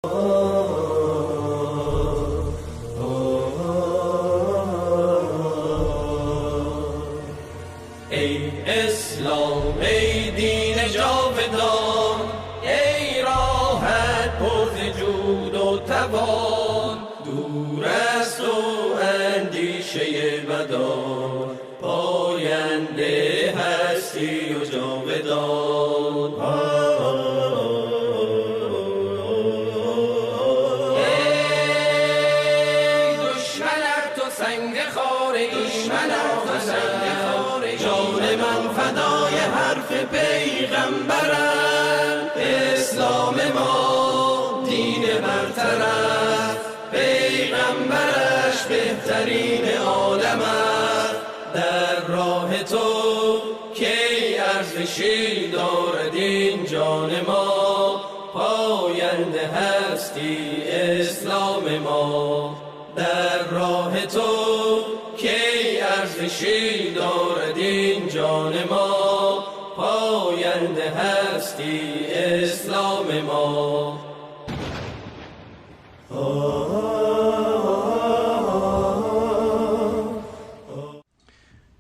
ای اسلام، ای دین جاودان، ای راحت پر جود و توان، دور از تو اندیشه بدان، پاینده هستی و جاودان. ای دشمن تو سنگ خار ایمن، جان من فدای حرف پیغمبرم. اسلام ما دین برتر است، پیغمبرش بهترین عالم است. در راه تو کی ارزشی دارد این جان ما، پاینده هستی اسلام ما. در راه تو کی ارزشی دارد این جان ما، پاینده هستی اسلام ما.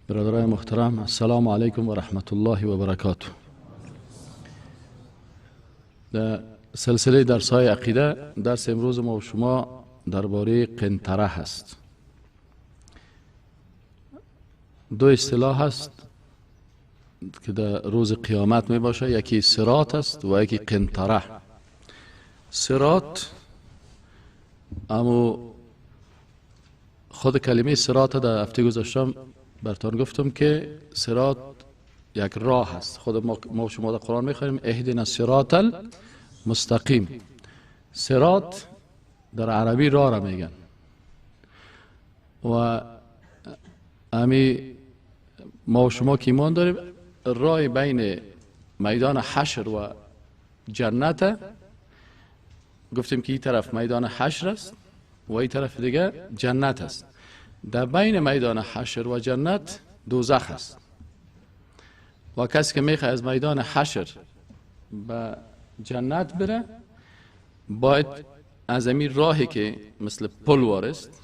برادرای محترم، السلام علیکم و رحمت الله و برکاته. در سلسله درس های عقیده، درس امروز ما و شما درباره قنطره هست. دو اصطلاح هست که در روز قیامت می باشه، یکی صراط است و یکی قنطره. صراط، اما خود کلمه صراط در هفته گذشتم براتون گفتم که صراط یک راه است. خود ما شما در قرآن میخوانیم اهدنا الصراط المستقیم. صراط در عربی راه را میگن و امی ما و شما که ایمان داریم راه بین میدان حشر و جنت، گفتیم که این طرف میدان حشر است و این طرف دیگه جنت است. در بین میدان حشر و جنت دوزخ است و کسی که میخواد از میدان حشر به جنت بره باید از این راهی که مثل پل وارست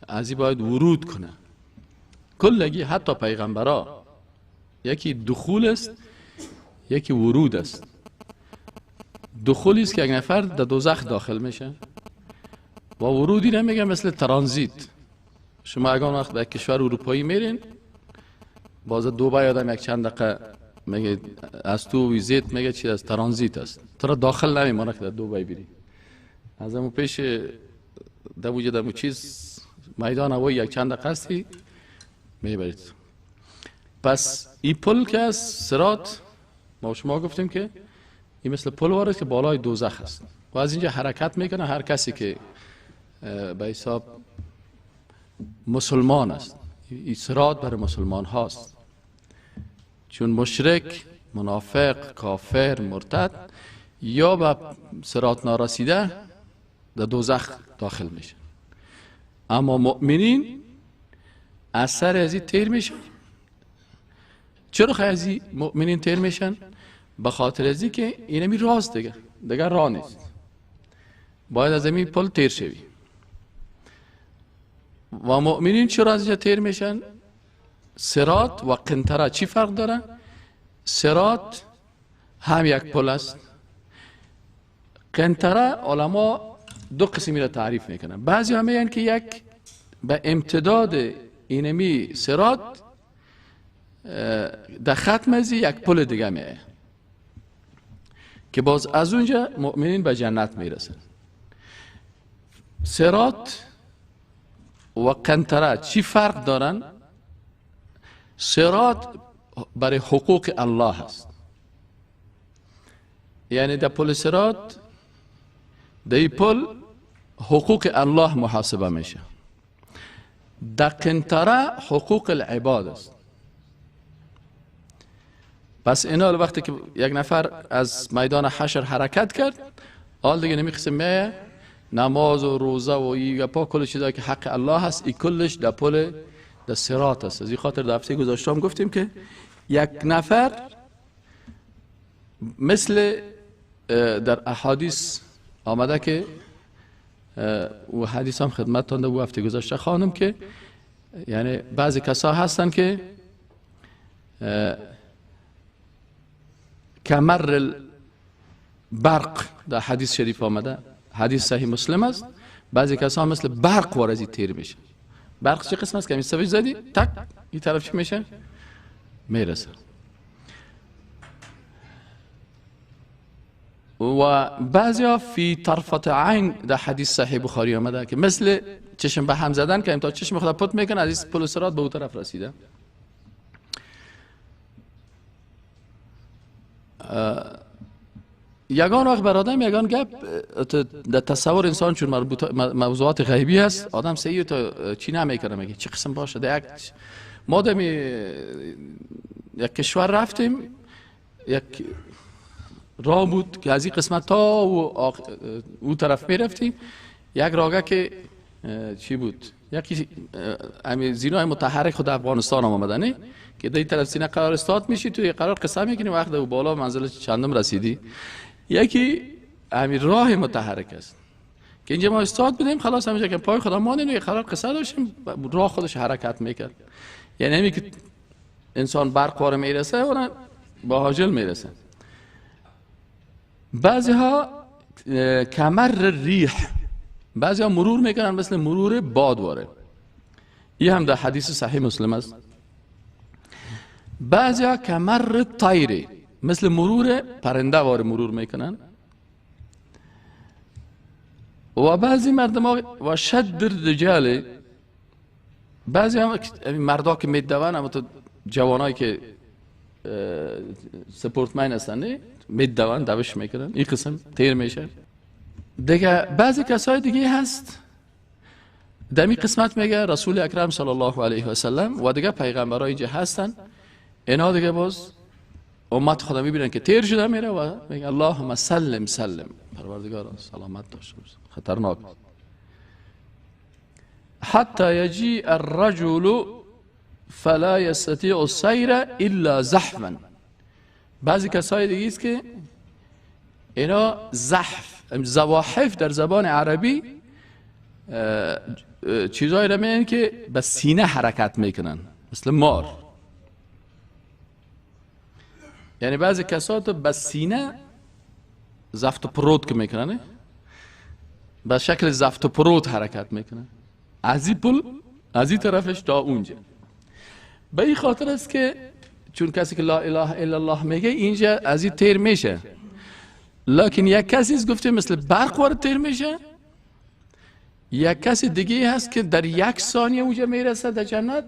از این باید ورود کنه. کلگی حتی پیغمبرا یکی دخول است یکی ورود است. دخولی است که یک نفر در دوزخ داخل میشه و ورودی نمیگه، مثل ترانزیت. شما اگر وقت به کشور اروپایی میرین، باز دوبای آدم یک چند دقیقه میگه از تو ویزیت میگه چی از ترانزیت است، تو را داخل نمیمانه که در دوبای بری. از همون پیش دموجه دمو چیز میدان هوایی یک چند دقیقه هستی میبرید. پس این پل که از صراط ما شما گفتیم که این مثل پل وارد که بالای دوزخ است و از اینجا حرکت میکنه. هر کسی که به حساب مسلمان است، این صراط برای مسلمان هاست، چون مشرک، منافق، کافر، مرتد یا به صراط نارسیده در دوزخ داخل میشه. اما مؤمنین از سر از این تیر میشن. چرا خیلی از این مؤمنین تیر میشن؟ به خاطر از این که اینمی راست دیگه راه نیست، باید از این پل تیر شوی. و مؤمنین چرا از اینجا تیر میشن؟ صراط و قنطره چی فرق داره؟ صراط هم یک پل است، قنطره علما دو قسمی را تعریف میکنن. بعضی هم میگن که یک به امتداد اینمی صراط در ختم از یک پل دیگه میه که باز از اونجا مؤمنین به جنت میرسن. صراط و قنطره چی فرق دارن؟ صراط برای حقوق الله است، یعنی در پل صراط در این پل حقوق الله محاسبه میشه. در قنطره حقوق العباد است. پس اینا وقتی که یک نفر از میدان حشر حرکت کرد، حال دیگه نمیخواسته میایه نماز و روزه و این گپا کل چیزایی که حق الله هست، این کلش در پل در صراط است. از این خاطر در هفته گذشته گفتیم که یک نفر مثل در احادیث آمده که و حدیث هم خدمتتان در هفته گذشته خواندم که یعنی بعضی کسا هستن که کمر البرق، در حدیث شریف آمده، حدیث صحیح مسلم است. بعضی کسا مثل برق وارزی تیر میشه. برق چه قسم است که همین سویج زدی تک این طرف چی میشه؟ میرسه. و بعضی فی طرفت عین در حدیث صحیح بخاری آمده که مثل چشم به هم زدن که تا چشم خود پت میکنه از این پل صراط به اون طرف رسیده. یگان وقت بر آدم یگان گپ در تصور انسان چون مربوط موضوعات غیبی است، آدم سعی تا چی نمیکنه، میگه چه قسم باشه. در یک ما در یک کشور رفتیم، یک راه بود که از این قسمت تا او طرف میرفتیم، یک راگه که چی بود، یکی زینای متحرک خود افغانستان هم آمده نه که در این طرف سینه قرار استاد میشی، تو قرار قصه میکنی وقت او بالا منزل چندم رسیدی. یکی همین راه متحرک است که اینجا ما استاد بودیم، خلاص همینجا که پای خدا ماندیم و یه قرار قصه داشتیم، راه خودش حرکت میکرد. یعنی همین که انسان برق واره میرسه و با حاجل میرسه. بعضی ها کمر ریح، بعضی ها مرور میکنن مثل مرور باد واره. این هم در حدیث صحیح مسلم است. بعضی ها کمر طیره، مثل مرور پرنده واره مرور میکنن. و بعضی مردم ها و شد الرجال، بعضی هم مردا که میدوان، اما تو جوانایی که سپورتمین هستن میدوان دوش میکنن، این قسم تیر میشه دیگه. بعضی کسای دیگه هست در این قسمت میگه رسول اکرم صلی الله علیه و سلم و دیگه پیغمبرای اینجا هستن، اینا دیگه باز امت خدا میبینن که تیر شده میره و میگه اللهم سلم سلم، پروردگارا سلامت داشته باش، خطرناک. حتی یجی الرجل فلا یستطیع السیر الا زحفا. بعضی کسای دیگه است که اینا زحف، زواحف در زبان عربی چیزایی را میگن که به سینه حرکت میکنن مثل مار. یعنی بعضی کسات به سینه زفت و پرود که میکنن، به شکل زفت و پرود حرکت میکنن، از این پل از این طرفش تا اونجا. به این خاطر است که چون کسی که لا اله الا الله میگه اینجا از این تیر میشه، لکن یک کسی است گفته مثل برق وارد تیر میشه، یک کسی دیگه هست که در یک ثانیه اونجا میرسه در جنت،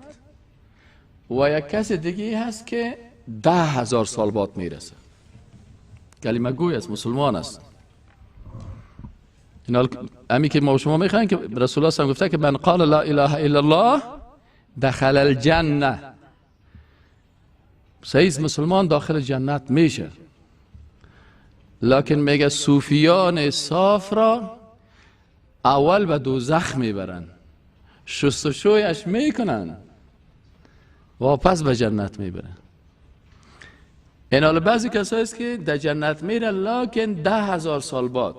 و یک کسی دیگه هست که 10,000 سال بعد میرسه. کلمه گوی است، مسلمان است. امی که ما شما میخوایم که رسول الله صلی گفته که من قال لا اله الا الله دخل الجنه، صحیح مسلمان داخل جنت میشه. لکن میگه صوفیان صاف را اول به دوزخ میبرن، شستشویش میکنن، واپس به جنت میبرن. این حال بعضی کسایی است که در جنت میره لکن 10,000 سال بعد.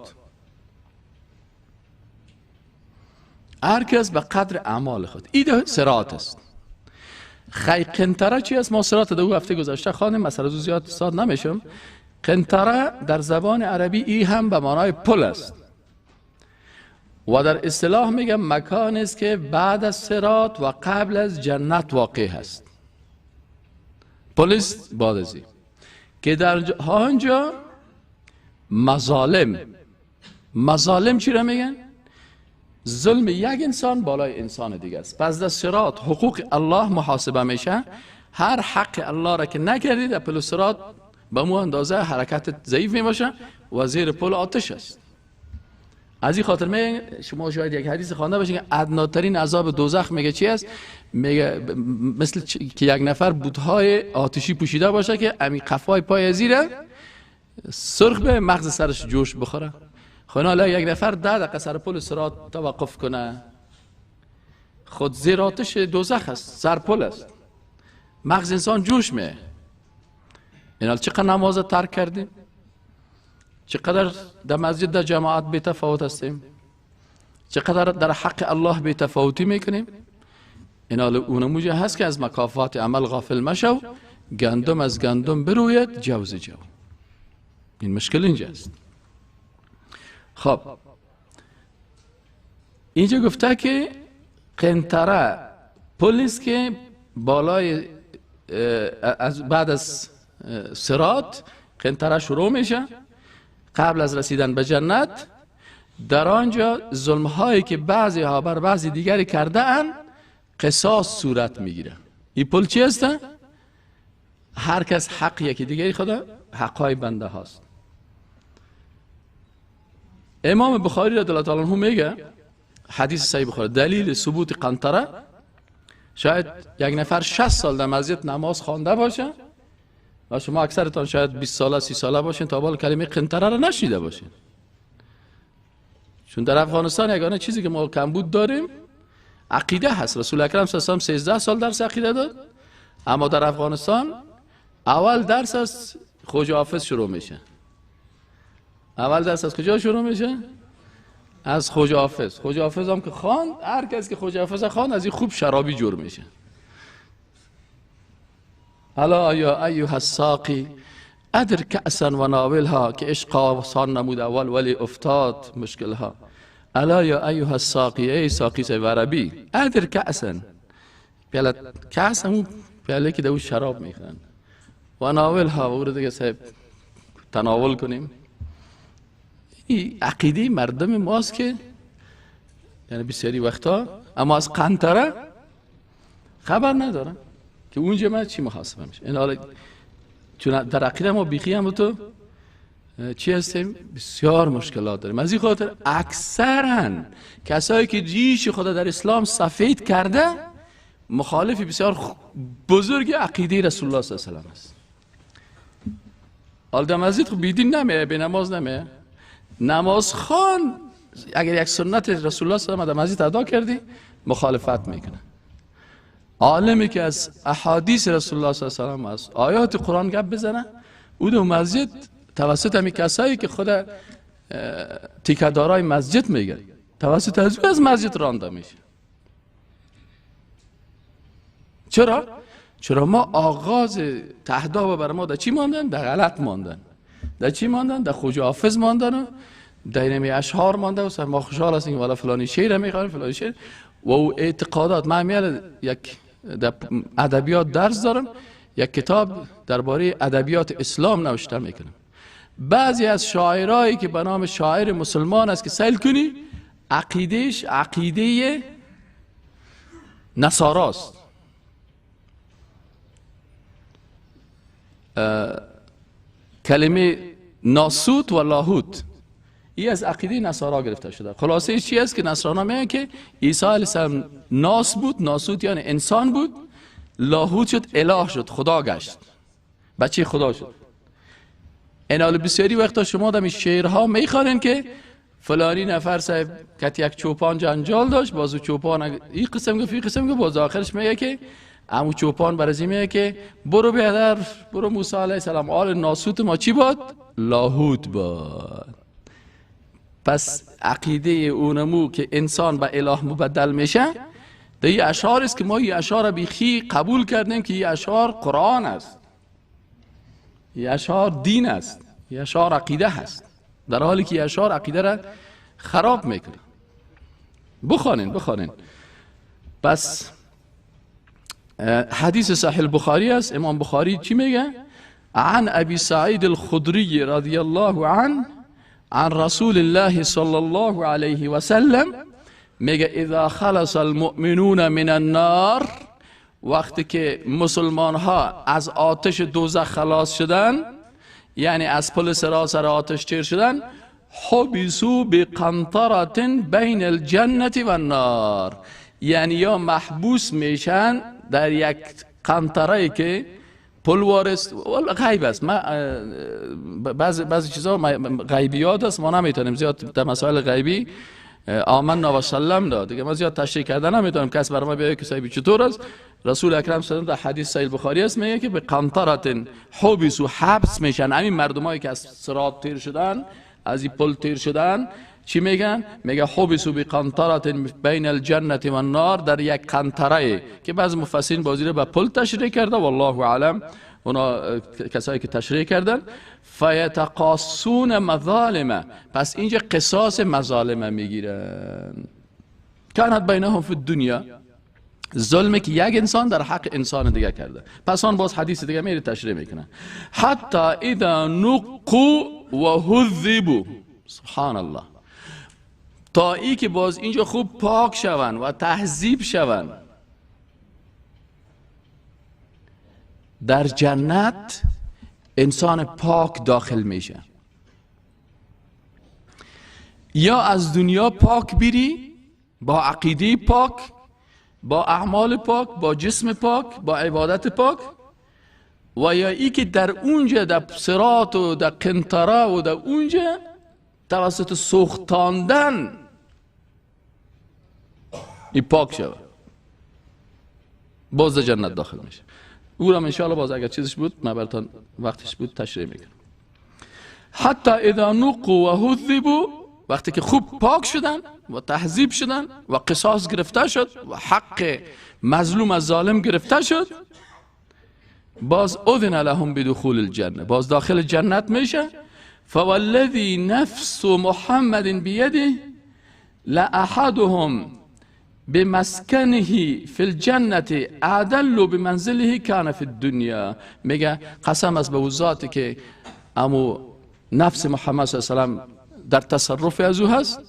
هر کس به قدر اعمال خود. این صراط است. خی قنطره چی است؟ ما صراط دو هفته گذشته خواندیم، مثلا از زیاد صاد نمیشم. قنطره در زبان عربی ای هم به معنای پل است و در اصطلاح میگم مکان است که بعد از صراط و قبل از جنت واقع است. پل است بعد از این که در آنجا مظالم، مظالم چی را میگن؟ ظلم یک انسان بالای انسان دیگه است. پس در صراط حقوق الله محاسبه میشه، هر حق الله را که نکردی در پل صراط به مو اندازه حرکت ضعیف میباشه و زیر پل آتش است. از این خاطر می شما شاید یک حدیث خوانده باشین که ادناترین عذاب دوزخ میگه چی است؟ میگه مثل که یک نفر بوتهای آتشی پوشیده باشه که امی قفای پای زیره سرخ به مغز سرش جوش بخوره. خب حالا یک نفر 10 دقیقه سر پل صراط توقف کنه، خود زیر آتش دوزخ است، سر پل است، مغز انسان جوش می. این حال چقدر نماز ترک کردیم، چقدر در مسجد در جماعت بی تفاوت هستیم، چقدر در حق الله بی تفاوتی میکنیم. اینا اونموجه هست که از مکافات عمل غافل مشو، گندم از گندم بروید جوز جو. این مشکل اینجاست. خب اینجا گفته که قنطره پلیس که بالای از بعد از صراط قنطره شروع میشه قبل از رسیدن به جنت. در آنجا ظلم هایی که بعضی ها بر بعضی دیگری کرده اند قصاص صورت میگیره. این پل چی است؟ هر کس حق یکی دیگری خدا حقای بنده هاست. امام بخاری رضی الله تعالی عنه میگه، حدیث صحیح بخاری، دلیل ثبوت قنطره، شاید یک نفر 60 سال در مسجد نماز خوانده باشه و شما اکثرتان شاید 20 ساله 30 ساله باشین تا حال کلمه قنطره را نشنیده باشین. چون در افغانستان یگانه چیزی که ما کمبود داریم عقیده هست. رسول اکرم صلی الله علیه و سلم 13 سال درس عقیده داد، اما در افغانستان اول درس از خوجه حافظ شروع میشه. اول درس از کجا شروع میشه؟ از خوجه حافظ. خوجه حافظ هم که خواند، هر کس که خوجه حافظ خواند از این خوب شرابی جور میشه. الا یا ایها الساقی ادر کأسا و ناولها، که عشق آسان نمود اول ولی افتاد مشکلها. الا یا ایها الساقی، ای ساقی صاحب عربی، ادر کأسا، پیاله کأس همون پیاله که در او شراب میخورن، و ناولها، و او رو دیگه صاحب تناول کنیم. این عقیده مردم ماست که یعنی بسیاری وقتا اما از قنطره خبر ندارن که اونجا من چی محاسبه میشه. این حالا چون در عقیده ما بیخی هم تو چی هستیم، بسیار مشکلات داریم. از این خاطر اکثرا کسایی که ریش خدا در اسلام سفید کرده مخالف بسیار بزرگ عقیده رسول الله صلی الله علیه و سلم است. حالا در مسجد خب بیدین نمیه، به نماز نمیه. نماز خوان اگر یک سنت رسول الله صلی الله علیه و در مسجد ادا کردی مخالفت میکنه. عالمی که از احادیث رسول الله صلی الله علیه و سلم از آیات قرآن گپ بزنه، او در مسجد توسط همی کسایی که خود تیکه‌دارای مسجد میگه، توسط از او از مسجد رانده میشه. چرا؟ چرا ما آغاز تهداب بر ما در چی ماندن؟ در غلط ماندن. در چی ماندن؟ در خوجه حافظ ماندن و در اینمی اشعار مانده و ما خوشحال هستیم والا فلانی شعر میخوانیم، فلانی شعر و او اعتقادات. من میال یک در ادبیات درس دارم، یک کتاب درباره ادبیات اسلام نوشته میکنم. بعضی از شاعرایی که به نام شاعر مسلمان است که سیل کنی عقیدهش عقیده نصاراست. کلمه ناسوت و لاهوت ای از عقیده نصارا گرفته شده. خلاصه چی است که نصرانا میگن که عیسی علیه السلام ناس بود، ناسوت یعنی انسان بود، لاهوت شد اله شد، خدا گشت، بچه خدا شد. این حال بسیاری وقتا شما در شعرها میخوانین که فلانی نفر صاحب کت یک چوپان جنجال داشت، بازو چوپان این قسم گفت این قسم گفت، باز آخرش میگه که امو چوپان برازی میگه که برو بیادر، برو موسی علیه السلام، آل ناسوت ما چی باد؟ لاهوت باد. پس عقیده اونمو که انسان به اله مبدل میشه در این اشعار است که ما این اشعار بیخی قبول کردیم که این اشعار قرآن است، این اشعار دین است، این اشعار عقیده هست، در حالی که این اشعار عقیده را خراب میکنه. بخوانین بخوانین. پس حدیث صحیح البخاری است. امام بخاری چی میگه؟ عن ابی سعید الخدری رضی الله عنه عن رسول الله صلی الله علیه و سلم میگه اذا خلص المؤمنون من النار، وقتی که مسلمان ها از آتش دوزخ خلاص شدن، یعنی از پل صراط سر آتش تیر شدن، حبسوا بقنطرة بین الجنة و النار، یعنی یا محبوس میشن در یک قنطره که پل وارث غیب است. ما بعضی چیزا غیبیات است، ما نمیتونیم زیاد در مسائل غیبی آمنا و سلمنا. دیگه ما زیاد تشریح کرده نمیتونم، کس برای ما بیایه که صاحب چطور است. رسول اکرم صلی الله علیه و در حدیث صحیح بخاری است، میگه که به قنطرة حبس و حبس میشن. همین مردمایی که از صراط تیر شدن، از این پل تیر شدن، چی میگن؟ میگه حبسوا بقنطرة بین الجنة و النار، در یک قنطره که بعض مفسرین بازی رو به پل تشریح کرده، والله اعلم اونا کسایی که تشریح کردن. فیتقاصون مظالمه، پس اینجا قصاص مظالمه میگیرن. کانت بینهم فی الدنیا، ظلمی که یک انسان در حق انسان دیگه کرده. پس آن باز حدیث دیگه میره تشریح میکنه. حتی اذا نقوا و هذبوا، سبحان الله، تا ای که باز اینجا خوب پاک شون و تهذیب شون، در جنت انسان پاک داخل میشه. یا از دنیا پاک بری با عقیده پاک، با اعمال پاک، با جسم پاک، با عبادت پاک، و یا ای که در اونجا در صراط و در قنطره و در اونجا توسط سوختاندن ای پاک شود، باز در جنت داخل میشه. او را انشاءالله باز اگر چیزش بود من براتون وقتش بود تشریح میکنم. حتی اذا نقوا و هذبوا، وقتی که خوب پاک شدن و تهذیب شدن و قصاص گرفته شد و حق مظلوم از ظالم گرفته شد، باز اذن لهم بدخول الجنه، باز داخل جنت میشه. فوالذی نفس محمد بیده لأحدهم بمسکنه فی الجنة اعدل بمنزله کان فی الدنیا. میگه قسم است به او ذاتی که امو نفس محمد صلی الله علیه و سلم در تصرف از او هست،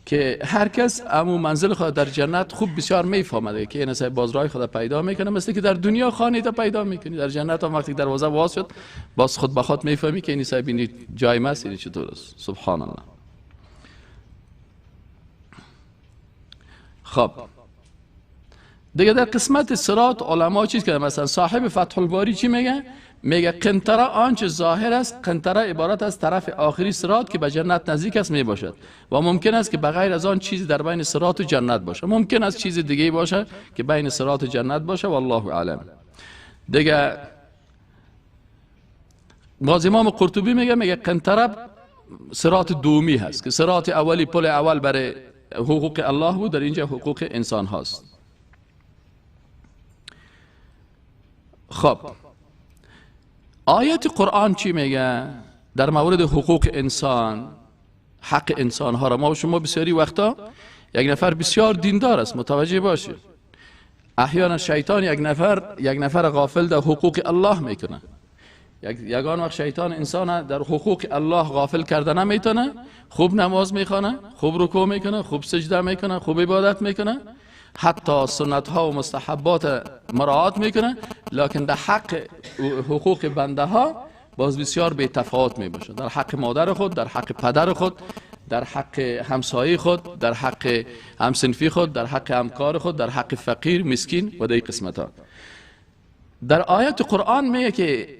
که هر کس امو منزل خود در جنت خوب بسیار میفهمد که این اصلا بازرای خود پیدا میکنه، مثل که در دنیا خانه تا پیدا میکنی، در جنت هم وقتی دروازه باز شد باز خود به خود میفهمی که این صاحب این جای ماست، این چطور است. سبحان الله. خب دیگه در قسمت صراط علما چیز که مثلا صاحب فتح الباری چی میگه؟ میگه قنطره آنچه ظاهر است، قنطره عبارت از طرف آخری صراط که به جنت نزدیک است می باشد و ممکن است که بغیر از آن چیزی در بین صراط و جنت باشه، ممکن است چیز دیگه باشه که بین صراط و جنت باشه، والله اعلم. دیگه باز امام قرطبی میگه قنطره صراط دومی هست که صراط اولی پل اول برای حقوق الله بود، در اینجا حقوق انسان هاست. خب آیت قرآن چی میگه در مورد حقوق انسان، حق انسان ها را؟ ما و شما بسیاری وقتا یک نفر بسیار دیندار است، متوجه باشید، احیانا شیطان یک نفر غافل در حقوق الله میکنه. یگان وقت شیطان انسان در حقوق الله غافل کرده نمیتونه، خوب نماز میخوانه، خوب رکوع میکنه، خوب سجده میکنه، خوب عبادت میکنه، حتی سنت ها و مستحبات مراعات میکنه، لکن در حق حقوق بنده ها باز بسیار بی تفاوت میباشه. در حق مادر خود، در حق پدر خود، در حق همسایه خود، در حق همصنفی خود، در حق همکار خود، در حق فقیر مسکین و در قسمت ها. در آیت قرآن میگه که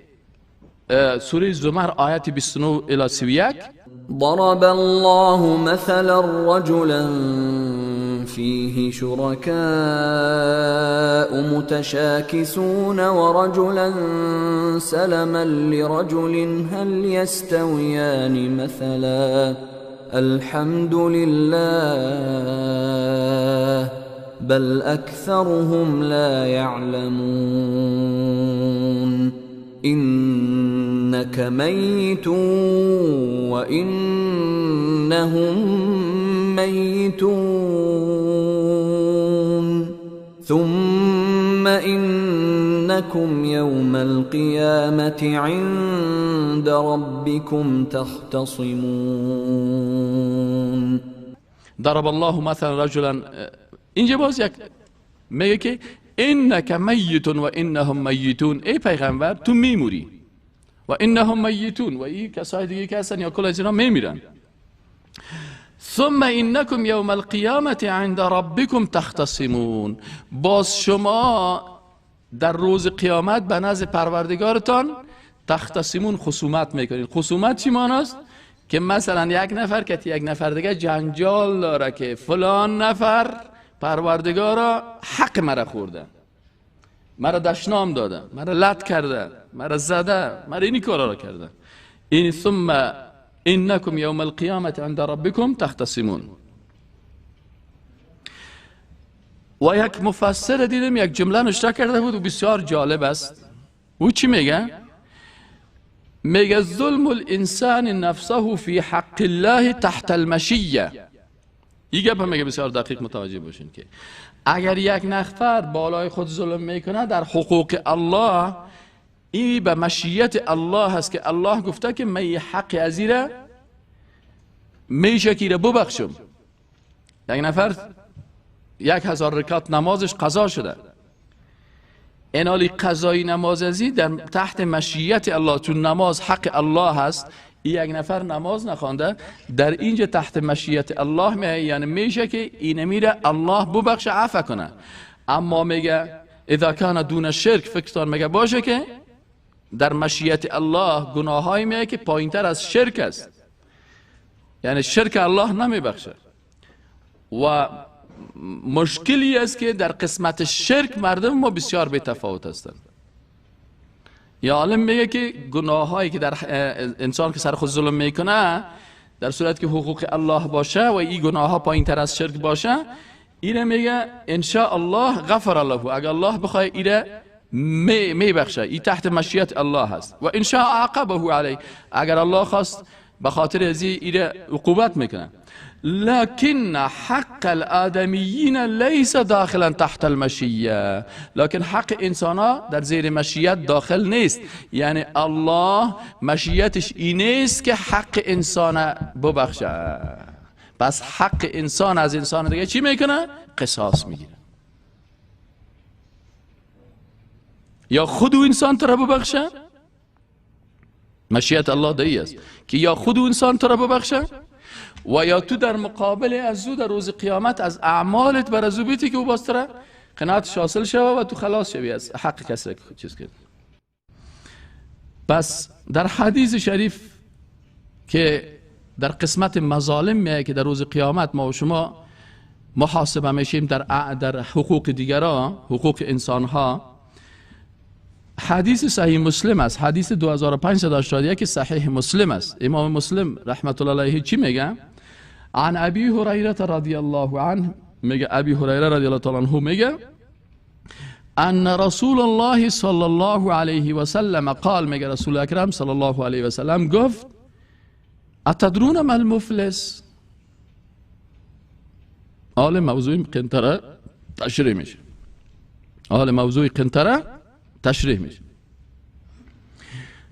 سوره زمر آیت 29 الی 31: ضرب الله مثلا رجلا فيه شركاء متشاكسون ورجلا سلما لرجل هل يستويان مثلا الحمد لله بل أكثرهم لا يعلمون إنك ميت وإنهم ميتون ثم إنكم يوم القيامة عند ربكم تختصمون. ضرب الله مثلا رجلا، اینجا باز یک میگه که انک میت و انهم میتون، ای پیغمبر تو میموری و انهم میتون، و این کسای دیگه که هستن یا کل از اینا میمیرن. ثم انکم یوم القیامة عند ربکم تختصمون، باز شما در روز قیامت به نزد پروردگارتان تختصمون، خصومت میکنید. خصومت چی معناست؟ که مثلا یک نفر که یک نفر دیگه جنجال داره که فلان نفر پروردگارا حق مرا خورده، مرا دشنام داده، مرا لط کرده، مرا زده، مرا اینی کارا را کرده. این ثم انکم یوم القیامت عند ربکم تختصمون. و یک مفسر دیدم یک جمله نوشته کرده بود و بسیار جالب است. او چی میگه؟ میگه ظلم الانسان نفسه فی حق الله تحت المشیه. این گپ میگه بسیار دقیق متوجه باشین که اگر یک نفر بالای خود ظلم میکنه در حقوق الله، این به مشیت الله هست که الله گفته که من حق ازیره میشه که ببخشم. یک نفر 1000 رکعت نمازش قضا شده، اینالی قضای نماز ازی در تحت مشیت الله، چون نماز حق الله هست، یک نفر نماز نخوانده در اینجا تحت مشیت الله می، یعنی میشه که این میره الله ببخشه عفو کنه. اما میگه اذا کان دون شرک، فکرتان میگه باشه که در مشیت الله گناهایی میگه که پایینتر از شرک است، یعنی شرک الله نمیبخشه. و مشکلی است که در قسمت شرک مردم ما بسیار بی تفاوت هستند. یا عالم میگه که گناهایی که در انسان که سر خود ظلم میکنه در صورت که حقوق الله باشه و این گناه ها پایین تر از شرک باشه، اینه میگه ان شاء الله غفر له، اگر الله بخواه اینه میبخشه، این تحت مشیت الله هست. و ان شاء عاقبه علیه، اگر الله خواست به خاطر از اینه عقوبت میکنه. لكن حق الآدمیین ليس داخلا تحت المشیه، لكن حق انسان ها در زیر مشیت داخل نیست، یعنی الله مشیتش این نیست که حق انسان ببخشه. پس حق انسان از انسان دیگه چی میکنه؟ قصاص میگیره. یا خود او انسان تو را ببخشه، مشیت الله دی است که یا خود او انسان تو را ببخشه و یا تو در مقابل از او در روز قیامت از اعمالت بر از او بیتی که او باز تره قناعتش حاصل شوه و تو خلاص شوی از حق کسی چیز کرد. پس در حدیث شریف که در قسمت مظالم میه که در روز قیامت ما و شما محاسبه میشیم در حقوق دیگران، حقوق انسانها، حدیث صحیح مسلم است، حدیث 2581 صحیح مسلم است. امام مسلم رحمت الله علیه چی میگه؟ عن ابی هریره رضی الله عنه، میگه ابی هریره رضی الله تعالی عنه میگه ان رسول الله صلی الله علیه و سلم قال، میگه رسول اکرم صلی الله علیه و سلم گفت اتدرون ما المفلس؟ حال موضوع قنطره تشریح میشه، حال موضوع قنطره تشریح میشه.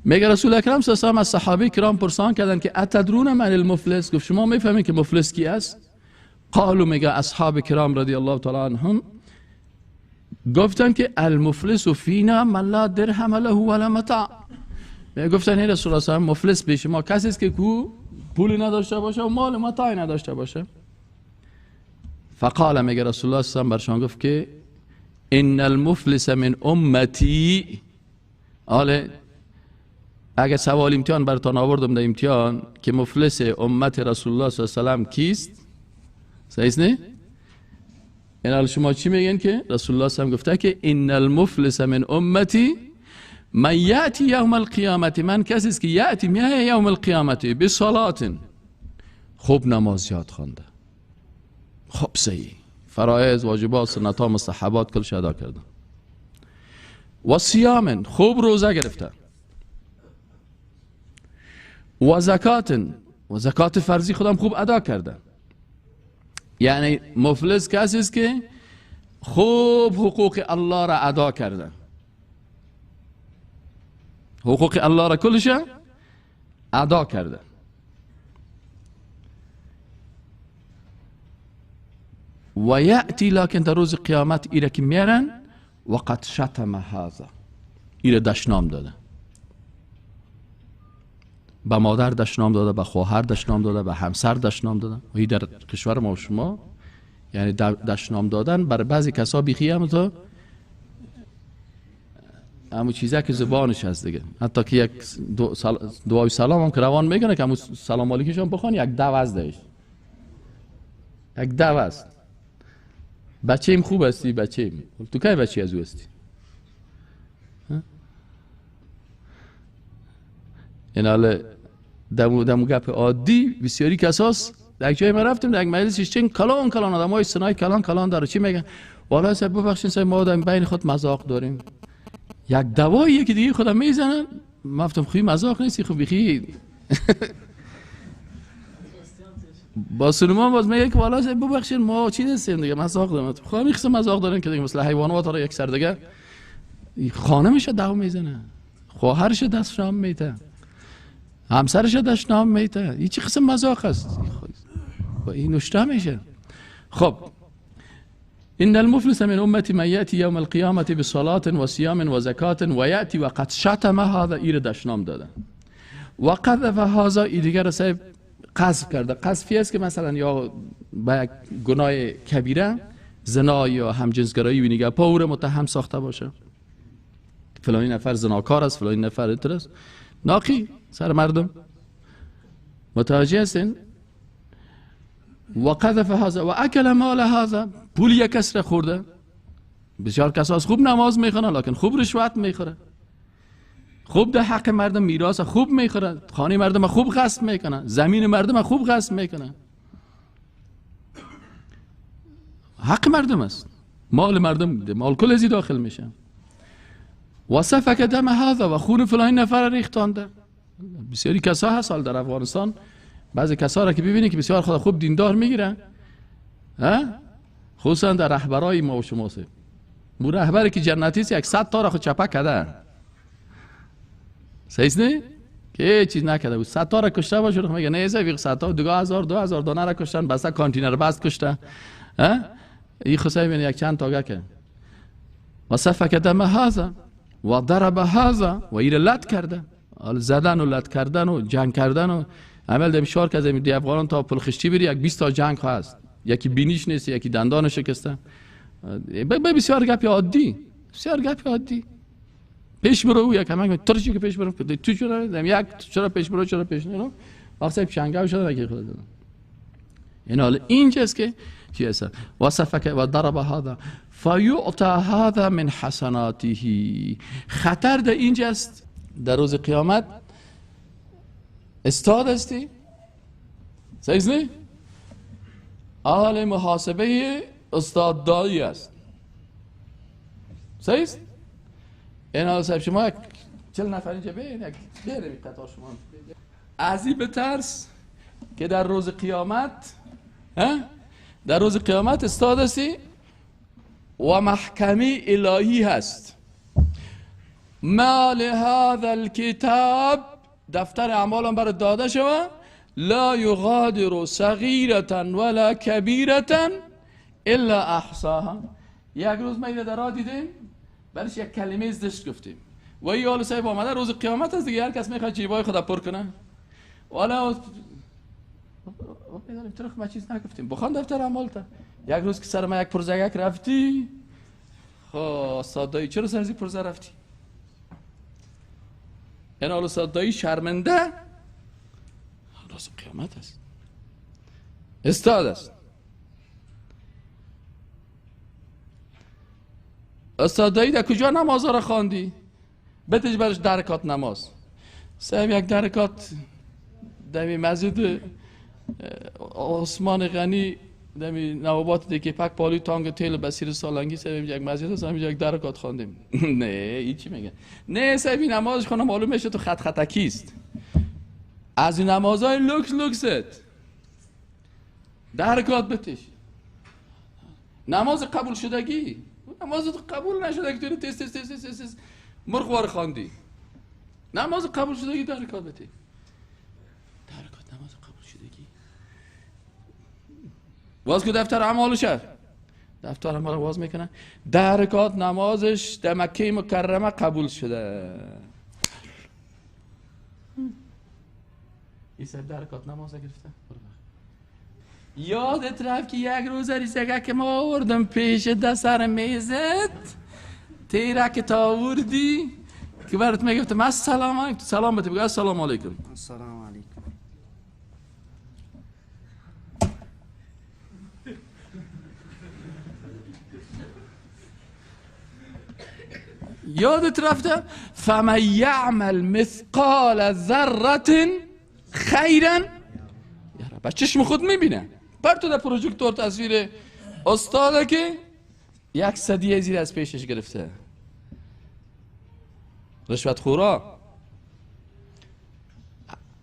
میگه رسول اکرم صلی الله علیه و از صحابه کرام پرسان کردن که اتدرون من المفلس؟ گفت شما میفهمید که مفلس کی است؟ قالوا، میگه اصحاب کرام رضی الله تعالی عنهم گفتن که المفلس فینا من لا درهم له ولا متاع. میگه گفتن ای رسول الله صلی الله علیه و مفلس به شما کسی است که کو پولی نداشته باشه و مال متاعی نداشته باشه. فقال، میگه رسول الله صلی الله علیه و برشان گفت که ان المفلس من امتی. حالا اگه سوال امتحان براتون آوردم در امتحان که مفلس امت رسول الله صلی الله علیه و سلم کیست، صحیح نه؟ این حال شما چی میگن که رسول الله صلی الله علیه و گفته که ان المفلس من امتی من یأتی یوم القیامت، من کسی است که یأتی میایه یوم القیامت بصلاة، خوب نماز یاد خوانده، خوب صحیح فرایض، واجبات، سنت ها، مستحبات کلش ادا کرده، و صیام، خوب روزه گرفته، و زکات، و زکات فرضی خودم خوب ادا کرده. یعنی مفلس کسی است که خوب حقوق الله را ادا کرده، حقوق الله را کلش ادا کرده. و یأتی، لکن در روز قیامت ایره که میرن و قد شتم هذا، ایره دشنام داده، به مادر دشنام داده، به خواهر دشنام داده، به همسر دشنام داده. و این در کشور ما و شما یعنی دشنام دادن بر بعضی کسا بیخی هم تو همون چیزی که زبانش هست دیگه. حتی که یک دعای سلام هم که روان میکنه که همون سلام علیکش هم بخوان، یک دو از دهش، یک دو است. بچه‌م خوب هستی، بچه‌م تو کی بچه از او هستی؟ این حالا دمو گپ عادی بسیاری کساس. در یک جای ما رفتیم در یک مجلسش چین کلان کلان آدمای سنای کلان کلان داره، چی میگن؟ والا صاحب ببخشید صاحب ما در بین خود مذاق داریم. یک دوایی که دیگه خودم میزنن. ما گفتم خوی مذاق نیستی، خب بیخی با سلمان باز میگه که والا صاحب ببخشید ما چی هستیم دیگه، مذاق داریم. خب همین قسم مذاق دارن که دیگه مثل حیوانات را یک سر دیگه خانمش دو میزنه، خواهرش دستش هم میته، همسرش دست نام میته. این چه قسم مذاق است؟ و این نشته میشه. خب ان المفلس من امتی من یاتی یوم القیامه بصلاه و صیام و زکات و یاتی و قد شتم هذا، ایر دشنام داده، و قذف هذا، ای دیگر صاحب قذف کرده. قذفی است که مثلا یا با یک گناه کبیره، زنا یا همجنسگرایی و نگه پا او را متهم ساخته باشه، فلانی نفر زناکار است، فلانی نفر اینطور است، ناقی سر مردم. متوجه هستین؟ و قذف هذا و اکل مال هذا، پول یک کس را خورده. بسیار کساس خوب نماز میخونه لکن خوب رشوت میخوره، خوب در حق مردم میراث خوب میخوره، خانه مردم خوب غصب میکنه، زمین مردم خوب غصب میکنه. حق مردم است، مال مردم، مال کل ازی داخل میشه. و سفک دم هذا، و خون فلان نفر ریختانده. بسیاری کسا هست حال در افغانستان، بعضی کسا را که ببینی که بسیار خدا خوب دیندار میگیرن، خصوصا در رهبرای ما و شما سه. مو رهبری که جنتی است 100 تا را خود چپه کرده، صحیح نه؟ که چیز نکرده بود، 100 تا را کشته باشه، میگه نه ایزا 100 تا 2000 2000 دانه را کشتن، بسته کانتینر بست کشته. این خصوصا ببین یک چند تاگه که و سفک دم هذا و ضرب هذا، و ایره لط کرده. زدن و لط کردن و جنگ کردن و عمل دمی شار که از دی افغانان تا پلخشتی بری یک 20 تا جنگ هست، یکی بینیش نیست، یکی دندان شکسته. بسیار گپ عادی، بسیار گپ عادی. پیش برو یک همه ترشی که پیش برو تو چرا دم یک چرا پیش برو چرا پیش نرو واسه پشنگه شده که خدا دادن. این حال اینجاست که چی است؟ و سفک و ضرب هذا فیعطى هذا من حسناته. خطر در اینجاست، در روز قیامت استاد هستی، صحیح نه؟ اهل محاسبه استاد دایی است، صحیح است؟ این حال صاحب شما 40 نفر اینجا بین یک بیرم قطار شما از این بترس که در روز قیامت، در روز قیامت استاد هستی و محکمه الهی هست. ما لهذا الكتاب، دفتر اعمالم برات داده شوه، لا یغادر صغیرة ولا کبیرة الا احصاها. یک روز ما اینو در راه دیدیم، برش یک کلمه زشت گفتیم و این حال صاحب آمده روز قیامت است دیگه، هر کس میخواد جیبای خود پر کنه. والا میدونیم چرا ما چیز نگفتیم، بخوان دفتر اعمال تا. یک روز که سر ما یک پرزگک رفتی، خب استاد دایی چرا سر از این پرزه رفتی؟ این حال استاد دایی شرمنده، روز قیامت است، استاد است. استاد دایی در کجا نماز را خواندی؟ بتش برش درکات نماز. صاحب یک درکات دمی مسجد عثمان غنی دمی نوابات دیگه پک پالی تانگ تیل بسیر سالنگی، صاحب یک مسجد هست، یک درکات خواندیم. نه این چی میگه؟ نه صاحب نمازش خونه معلوم میشه تو خط خطکی است، از این نمازهای لوکس لوکست درکات بتش. نماز قبول شدگی، نماز قبول نشده که تو تست تست تست تست مرغ وار خواندی. نماز قبول شدگی درکات بتی، درکات نماز قبول شدگی. باز که دفتر اعمالش، دفتر اعمال باز میکنه، درکات نمازش در مکه مکرمه قبول شده. این صاحب درکات نماز گرفته. یادت رفت که یک روز ریسگه که ما آوردم پیش دست سر میزت، تیره که تا آوردی که برات میگفتم السلام علیکم، سلام بده، بگو السلام علیکم. السلام علیکم. یادت رفته؟ فمن یعمل مثقال ذره خیرا یره. با چشم خود میبینه، بر تو در پروژکتور تصویر استاده که یک صدیه زیر از پیشش گرفته. رشوت خورا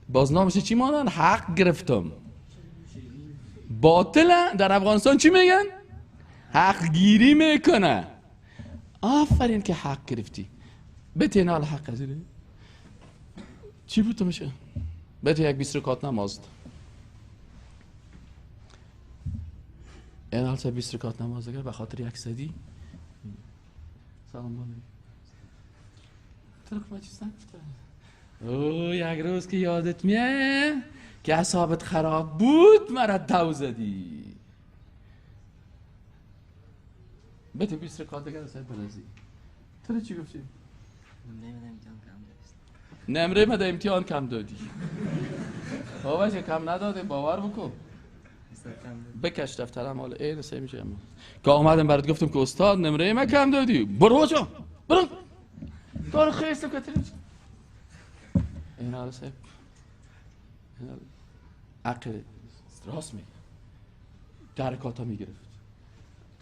باز نامش چی مانن؟ حق گرفتم. باطله. در افغانستان چی میگن؟ حق گیری میکنه. آفرین که حق گرفتی، بته نال حق زیره چی بود تو میشه؟ بته یک 20 رکعت نماز. این حال 20 رکعت نماز اگر به خاطر یک صدی. سلام علیکم. ترک ما چیز نگفته. او یک روز که یادت میه که اعصابت خراب بود مرا دو زدی. بته 20 رکعت دیگر سر برزی. تو چی گفتی؟ نمره مده امتحان کم دادی. بابا چه کم نداده، باور بکن. بکش دفترم حالا این سه میشه. که آمدم برات گفتم که استاد نمره ما کم دادی. برو جا برو. کار خیلی کتری. این حالا سه عقل راست میگه. درکاتا میگرفت.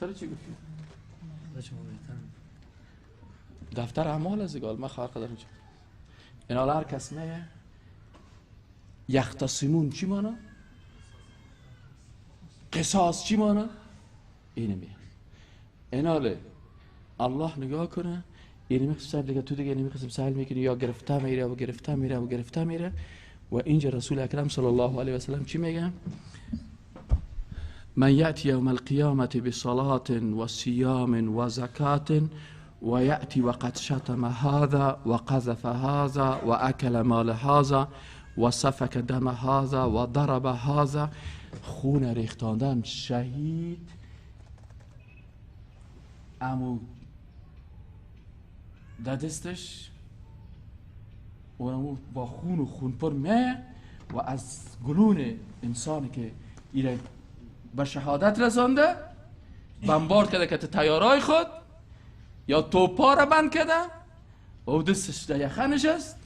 تو چی گفتی؟ دفتر اعمال از دیگه من خواهر قدر میشه. این حالا هر کس میه یختصمون چی مانا؟ قصاص چی مانا؟ اینه میه. این حالا الله نگاه کنه، اینه میخصم دیگه تو دیگه اینه میخصم سهل میکنی یا گرفته میره و گرفته میره و گرفته میره. و اینجا رسول اکرم صلی الله علیه و سلم چی میگه؟ من یأتی یوم القیامة بصلاة و صیام و زکاة و یأتی وقد شتم هذا و قذف هذا و اکل مال هذا و سفک دم هذا و ضرب هذا. خون ریختاندن شهید امو در دستش و امو با خون و خون پر میه و از گلون انسانی که ایره به شهادت رسانده بمبارد کرده که تیارای خود یا توپا را بند کرده و دستش در یخه نشست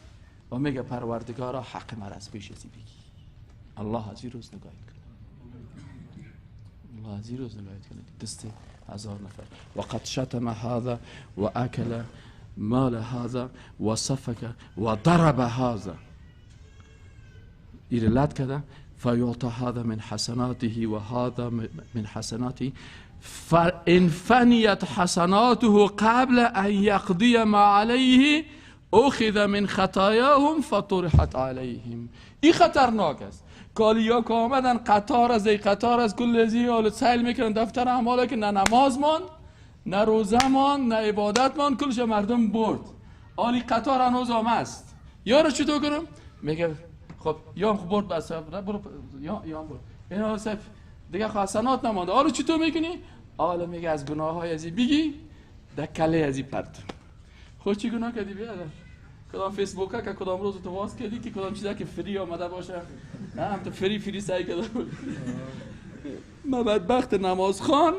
و میگه پروردگارا حق مرا از پیش ازی بگی. الله از این روز نگاهت کنه. الله از این روز نگاهت کنه. دست 1000 نفر. وقد شتم هذا و اکل مال هذا و سفک و ضرب هذا. ایره لد کرده. فيعطى هذا من حسناته وهذا من حسناته فإن فنيت حسناته قبل أن يقضي ما عليه أخذ من خطاياهم فطرحت عليهم. این خطرناک است. کالیا که آمدن قطار از ای قطار از کل ازی حالت سیل میکنن دفتر اعمال که نه نماز مان نه روزه مان نه عبادت مان، کلش مردم برد. آلی قطار هنوز آمد است. یارو چطور کنم؟ میگه خب یا هم برد بس برو یا هم برد. اینا سف دیگه حسنات نمانده. آره چطور میکنی؟ آله میگه از گناه های ازی بگی در کله ازی پرت. خب چی گناه کردی بیادر؟ کدام فیسبوک که کدام روز تو واس کردی که کدام چیزا که فری آمده باشه؟ نه هم تو فری سعی کرده بود. من بدبخت نماز خوان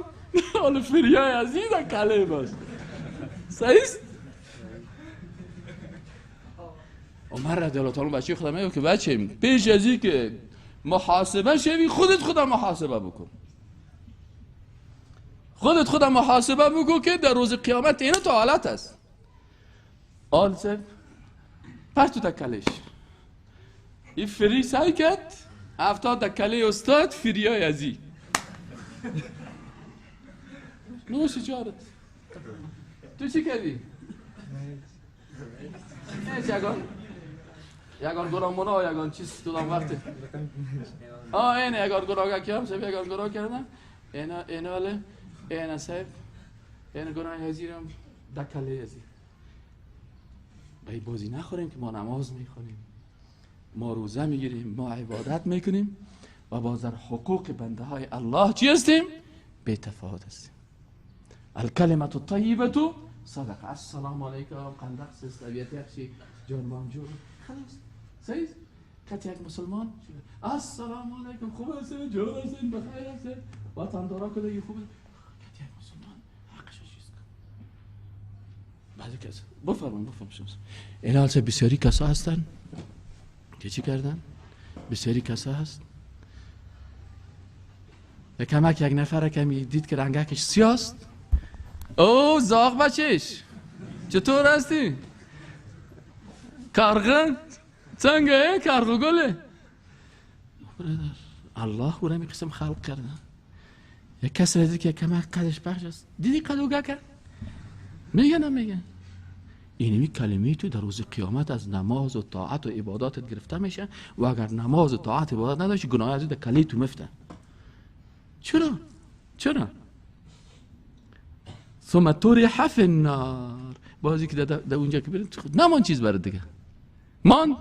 حالا فری های ازی در کله باش. صحیح؟ عمر رضی الله تعالی بچه خودم میگه که بچه پیش از اینکه محاسبه شوی خودت خودم محاسبه بکن. خودت خودم محاسبه بکن که در روز قیامت اینو تو حالت است. آلسه پس تو تکلش این فری سعی کرد 70 دکله استاد فریای ازی نوش جارت. تو چی کردی؟ نه یگان گناه منا یگان چیز تو وقت اینه یگان گناه کردم سب یگان گناه کردم اینا اینا له اینا سب اینا گناه هزیرم دکله ازی. بازی نخوریم که ما نماز میخونیم، ما روزه میگیریم، ما عبادت میکنیم و باز در حقوق بنده های الله چی هستیم؟ بی تفاوت هستیم. الکلمة الطیبة صدقه. السلام علیکم قندق سست طبیعت یخشی جان مامجور خلاص. صحیح؟ کتی یک مسلمان السلام علیکم خوب هستین جور هستین بخیر هستین وطن دارا کدگی خوب کتی یک مسلمان حقش چیز کن. بعضی کس بفرمایید بفرمایید این حال بسیاری کسا هستن که چی کردن؟ بسیاری کسا هست کمک یک نفر کمی دید که رنگکش سیاست، او زاغ بچش چطور هستی؟ کارغن څنګه کارغه گله؟ الله او را می قسم خلق کرده. یک کس را دید که کمک قدش پخش است، دیدی قدوگه کرد؟ میگه نمیگه؟ اینمی کلمه تو در روز قیامت از نماز و طاعت و عباداتت گرفته میشه و اگر نماز و طاعت و عبادت نداشتی گناه از در کلی تو مفته. چرا؟ چرا؟ ثم طرح فی النار. بازی که در اونجا که بریم نمان چیز برات دیگه مان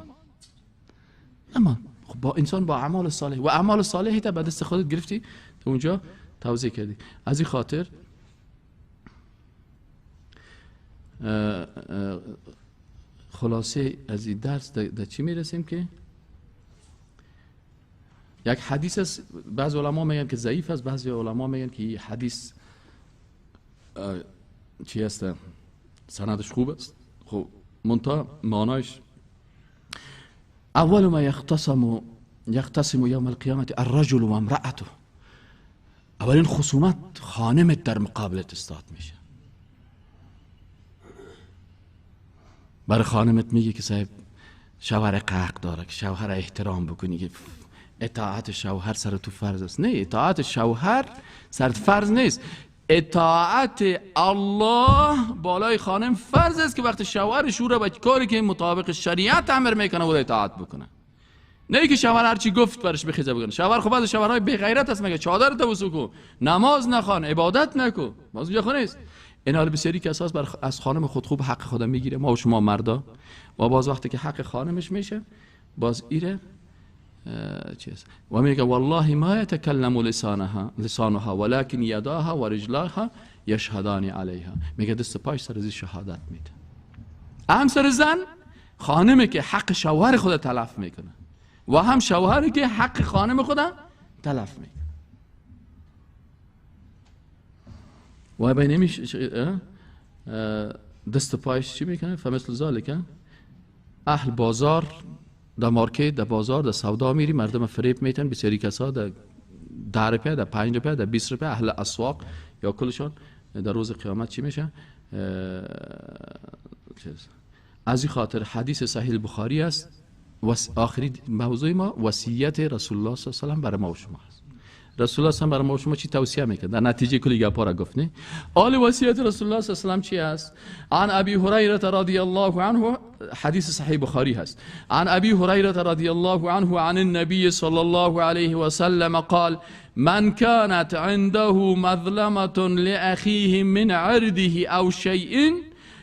نمان. خب با انسان با اعمال صالح و اعمال صالحی تا به دست خودت گرفتی در اونجا توزیع کردی. از این خاطر خلاصه از این درس در چی میرسیم که یک حدیث است، بعض علما میگن که ضعیف است، بعضی علما میگن که این حدیث چی است، سندش خوب است. خب منتها معنایش اول ما یختصم یوم القیامت الرجل و امرأته. اولین خصومت خانمت در مقابلت استاد میشه. برای خانمت میگه که صاحب شوهر حق داره که شوهر احترام بکنی، که اطاعت شوهر سر تو فرض است. نه، اطاعت شوهر سر فرض نیست، اطاعت الله بالای خانم فرض است که وقت شوهرش او را به کاری که مطابق شریعت امر میکنه او را اطاعت بکنه، نه که شوهر هرچی گفت برش بخیزه بکنه. شوهر خب بعض شوهرهای بی غیرت است، میگه چادر تو وسو کو، نماز نخوان، عبادت نکو، باز اونجا خو نیست. این حال بسیاری که اساس بر از خانم خود خوب حق خودم میگیره، ما و شما مردا، و باز وقتی که حق خانمش میشه باز ایره چیز و میگه والله ما يتكلم لسانها ولكن يداها ورجلاها يشهدان عليها. میگه دست پاش سر از شهادت میده. هم سر زن خانمی که حق شوهر خود تلف میکنه و هم شوهری که حق خانم خود تلف میکنه. و بینمیش دست پایش چی میکنه؟ فمثل ذالک اهل بازار در مارکت، در بازار، در سودا میری، مردم فریب میتن. بسیاری کسا در 10 روپیه، در 5 روپیه، در 20 روپیه، اهل اسواق یا کلشان در روز قیامت چی میشه؟ از این خاطر حدیث صحیح بخاری است. آخری موضوع ما وصیت رسول الله صلی الله علیه و سلم برای ما و شما است. رسول الله صلی الله علیه و برای ما و شما چی توصیه میکنه؟ در نتیجه کلی گپا را گفت نه؟ آل وصیت رسول الله صلی الله علیه و سلم چی است؟ عن ابی هریره رضی الله عنه، حدیث صحیح بخاری هست. عن ابی هریره رضی الله عنه عن النبی صلی الله علیه و سلم قال من كانت عنده مظلمة لأخيه من عرضه او شيء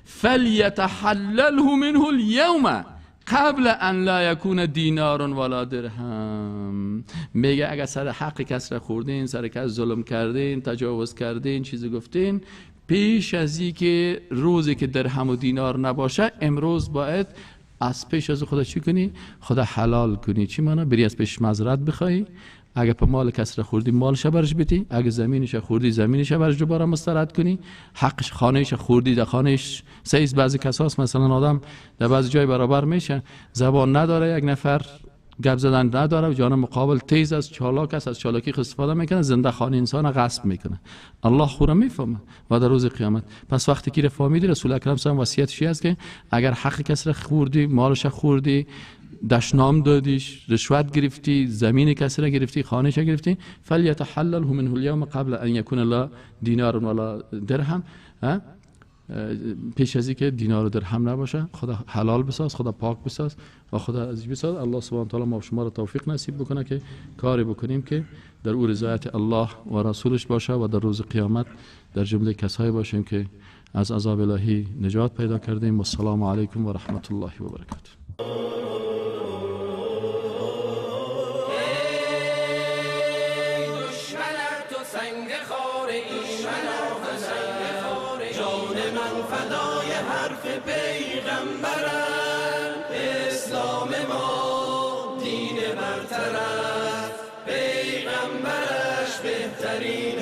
فليتحلله منه اليوم قبل ان لا يكون دینار ولا درهم. میگه اگر سر حق کس را خوردین، سر کس ظلم کردین، تجاوز کردین، چیزی گفتین، پیش از این که روزی که درهم و دینار نباشه امروز باید از پیش از خدا چی کنی؟ خدا حلال کنی. چی مانا؟ بری از پیش معذرت بخوای. اگه په مال کس را خوردی مالش برش بدی، اگه زمینش خوردی زمینش برش دوباره مسترد کنی، حقش خانهش خوردی در خانهش سیز. بعضی کساس مثلا آدم در بعضی جای برابر میشه، زبان نداره، یک نفر گپ زدن نداره و جانب مقابل تیز است، چالاک است، از چالاکی استفاده میکنه، زنده خانه انسان غصب میکنه. الله خورا میفهمه و در روز قیامت. پس وقتی که فهمیدی رسول اکرم صلی الله علیه و وصیتش است که اگر حق کس را خوردی، مالش خوردی، دشنام دادیش، رشوت گرفتی، زمین کسی را گرفتی، خانهش گرفتی، فلیتحلله منه اليوم قبل ان يكون لا دینار ولا درهم. پیش از اینکه دینار و درهم نباشه، خدا حلال بساز، خدا پاک بساز و خدا عزیز بساز. الله سبحانه و تعالی ما شما را توفیق نصیب بکنه که کاری بکنیم که در او رضایت الله و رسولش باشه و در روز قیامت در جمله کسایی باشیم که از عذاب الهی نجات پیدا کردیم. و السلام علیکم و رحمت الله و برکاته. جان من فدای حرف پیغمبرم. اسلام ما دین برتر است، پیغمبرش بهترین.